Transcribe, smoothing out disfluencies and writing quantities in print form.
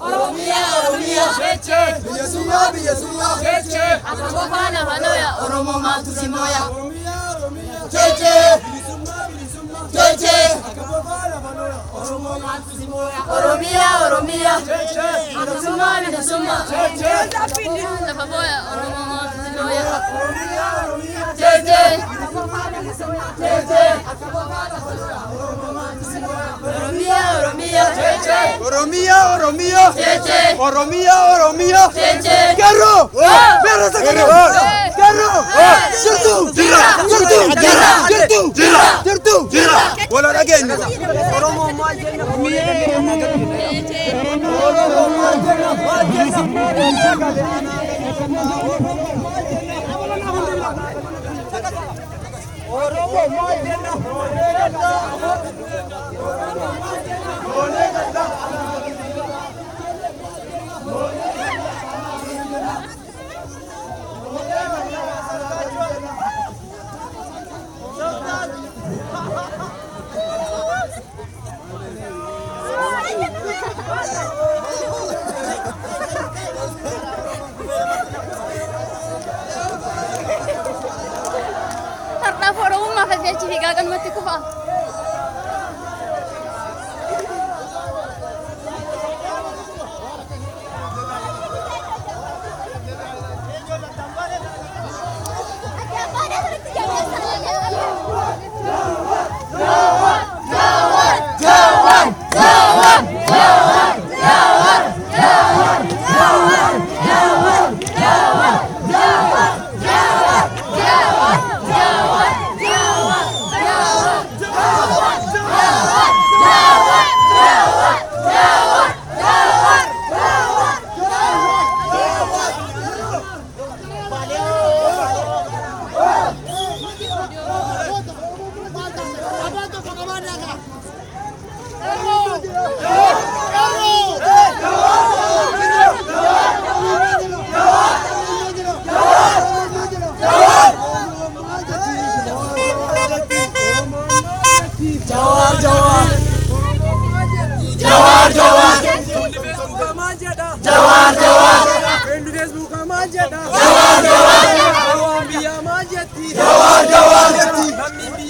Oromiyaa Oromiyaa. Bilisummaa bilisummaa. Akka bofaa lafa looya Oromoo maaltu si mooya? Jeche. Jeche. Oromiyaa Oromiyaa. Bilisummaa bilisummaa. Lafa booya Oromoo maaltu si mooya? Jeche. Oromiyaa Oromiyaa. Oromiyaa Oromiyaa. Jeche. Oromiyaa Oromiyaa. Jeche. Qeerroo! Qeerroo sagalee! Qeerroo! Jirtu! Jira! Jirtu! Jira! Jirtu! Jira! Jirtu! Jira! Wala dhageenyu. Oromoo maal jenna? Oromoo maal jenna? Maal jenna? Oromoo maal jenna? Har'aaf Oromummaa fi achi fiigaa kanumatti kufa. Jawar Jawar.